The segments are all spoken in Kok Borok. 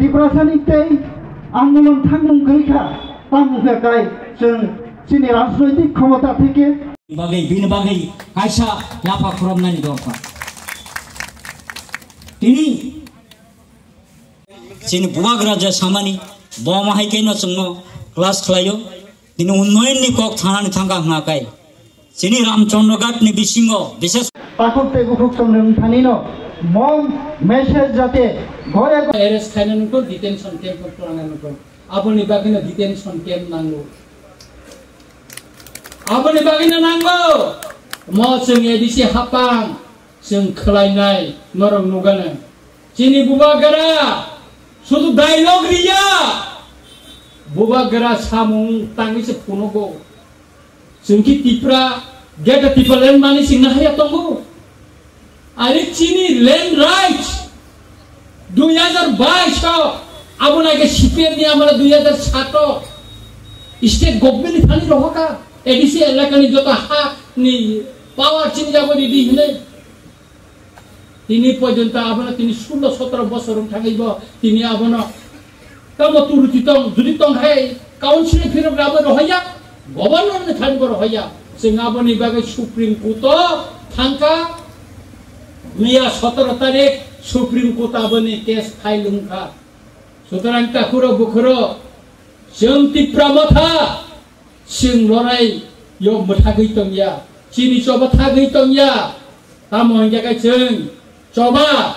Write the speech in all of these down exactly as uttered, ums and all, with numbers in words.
Tiprasani tei andolon thangmung kwrwi kha, tamo khe kai chwng chini rajnoitik khomota theke. Bagwi, bini bagwi kaisa yapha khoroknani dorkar. Tini chini bubagra je samani, bo ma hai khe no chwngno class khlaio. Tini unnoyonni kok thanani thangkha hwnkha kai. Chini Ramchandra Ghat ni bisingo bishes Takhuk tei bukhuk tongmung thani no mom message jate gore go- Arrest khaina nukho, detention camp o twlangna nukho. Aboni bagwino detention camp nango. Aboni bagwino nango. Mo chwng A D C hapang chwng khwlainai norok nugano. Chini bubagra sudu dialogue riya. Bubagra samung tangwi se phunugo. Chwng ki Tipra, Greater Tipraland mani singna haya tongo. Ari chini land rights dui hajar bais o, abo nai ke C P M ni amala dui hajar sat o state government ni thani rohoka, A D C elaka ni joto ha ni power chini jago di di hinai. Tini porjonto abono tini sullo sotoro bosor wng thangwi bo tini abono tamo turuti tong, judi tong hai council phirok rabo rohaya, governor ni thani bo rohaya. Chwng aboni bagwi Supreme Court o thangkha, miya sotoro tarik Supreme Court aboni case file wngkha. Sutorang takhuro bukhuro chwng Tipra Motha, chwng lorai yo mwthagwi tongya, chini choba thagwi tongya. Tamo hwnkhe khe chwng choba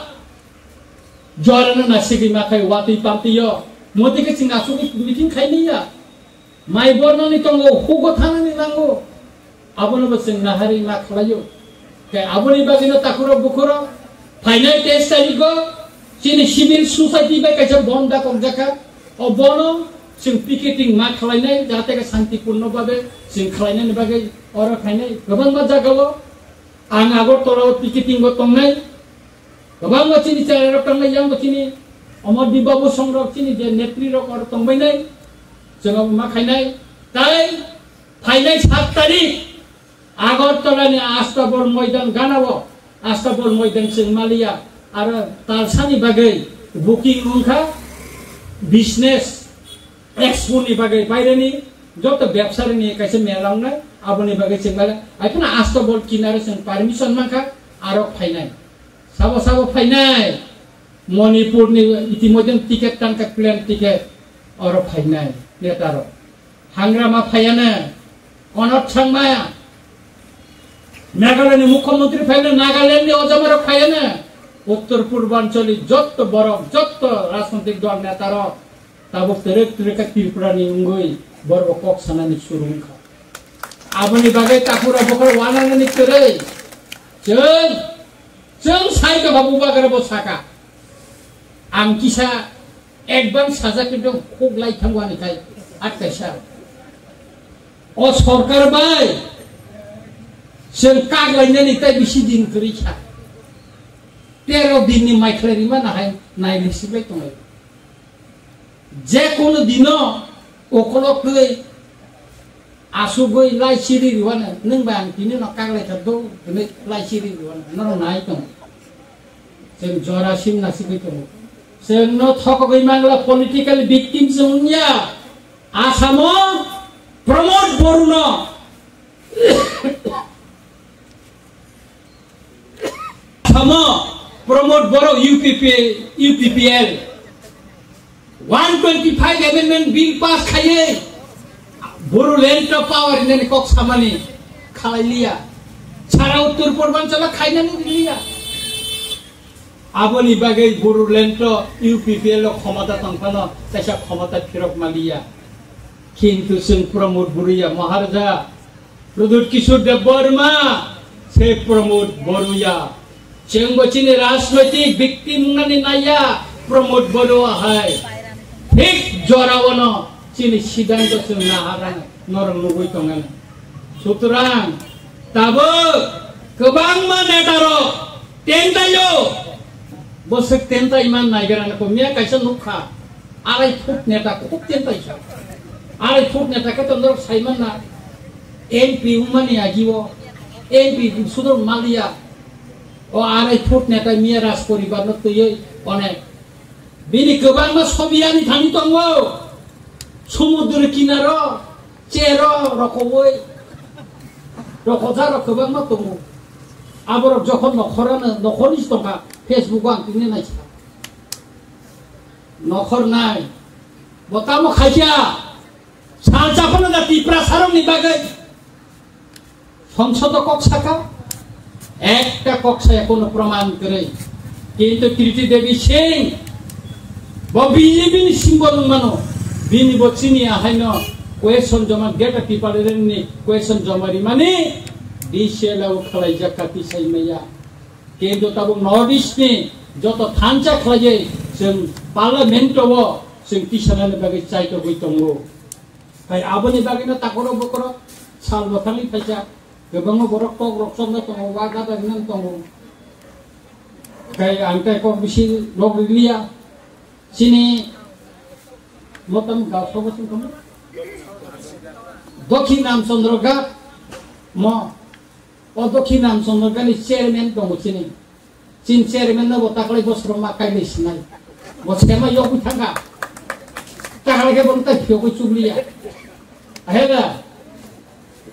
jorano nasigwi makhai watwi pamtwi yo. Motwi khe chwng asugwi meeting khai manya. Mai bornani tongo, hugo thanani nango. Abono bo chwng naharwi ma khlaio. Khe aboni bagwino takhuro bukhuro phainai teis tarigo chini civil society bai kaisa bon dakok jakha. O bono chwng picketing ma khlainai, jahate khe santipurno babe chwng khlainani bagwi oro phainai kwbangma jagao. Ang Agartala o picketing o tongnai. Kwbangma chini cherairok tongnai, yang bo chini Omor Dibba Bosong rok chini je netri rok oro tongbainai. Chwng abo ma khainai. Tai phainai sat tarik Agartala ni Astabol Moidan ganao, Astabol Moidan chwng maliya, aro talsani bagwi booking wngkha, business expo ni bagwi baireni joto bebsari ni kaisa mela wngnai, aboni bagwi chwng maliya. Aiphano Astabol kinaro chwng permission mankha, aro phainai. Sabo sabo phainai, Manipur ni itimodhye ticket tangkha, plane ticket, oro phainai, netaro. Hangrama phaiana, Konod Sangma, Meghalaya ni Mukhyamantri phaiana, Nagaland ni ojamarok phaiana, Uttor Purbanchali jotto borok, jotto rajnitik dol netarok tabuk terek terek khe Tripura ni wngwi borok kok sanani surung kha. Aboni bagwi takhura bokhora wananani kwrwi chwng, chwng sai tongkha bubagra bo saka. Ang kisa advance sajak khe dong khuk lai thango ani khai at kaisa. O sorkar bai chwng kak lainani tai bisi din kwrwi kha. Tero din ni mai khlai rima na hai nai ni sibai tongo. Je kono dino okolok twi asugwi lai siri riwano, nwng bai ang tini no kak lai kha do, hwnwi lai siri riwano, norok nai tongo. Chwng jora sim nasigwi tongo. Chwng no thokogwi mangla political victim chwng wngya. Asamo Pramod Baruno Samo Pramod Borok U P P, U P P L one twenty five amendment bill pass khaiwi Bodoland to power hinani kok samani khalai liya. Sara Uttor Purbanchalo khainani liya. Aboni bagwi Bodoland to U P P L o khomota tongphano kaisa khomota phirok maliya. Kintu chwng Pramod Boroya Maharaja, Pradyut Kishore Debbarma, se Pramod Boroya. Chwng bo chini rajnoitik victim wngnani naiya Pramod Boroya hai. Thik jorao no chini siddhanto chwng naharani norok nugwi tongani. Sutrang tabuk kwbangma netarok tentaio. Bwswk tentaima naigarani ko miya kaisa nukha. Arai foot neta khub tentai sa. Arai foot neta khe to norok saiman na M P wngmani agi o M P sudor maliya. O arai foot neta miya raj poribar no twiwi onek Bini kwbangma sobi ani thani tongo. Sumudro kinaro, chero rokowi. Rokoja rok kwbangma tongo. Aborok jokhon nokhorano, nokhorni tongkha, Facebook o ang tini naikha. Nokhor nai. Bo tamo khaikha. Salsa phano da Tiprasarokni bagwi. Songsodo kok saka, ekta kok saya kono proman kwrwi. Kintu Kriti Devi Singh, bo B J P ni symbol wng mano, bini bo chini ahaino question joma, Greater Tipraland ni question joma rimani, D C L o khwlaijak kati sai maya. Kintu tabuk North East ni joto thansa khwlaiwi chwng Parliament o chwng tisanani bagwi chaitogwi tongo. Hai aboni bagwino takhorok bokhorok sal bo thangwi phaikha. Kwbangma borok kok rok chopna tongo, wa gada hinang tongo. Hai ang tei kok bisi nok riliya. Chini motam gaso bo sing komo. Dokhin Ramchandra Ghat mo. O Dokhin Ramchandra Ghat ni chairman tongo chini. Chini chairman no bo taklai bosoro ma kailai sinai. Bo sema yogwi thangkha. Taklai khe bo tai phiyogwi chugliya. Aheda.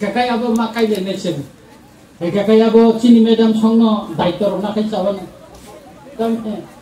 Kakai abo ma kailai nai chini. Hai kakai abo chini madam songno daityo rok nakhai chabani. Tamkhe.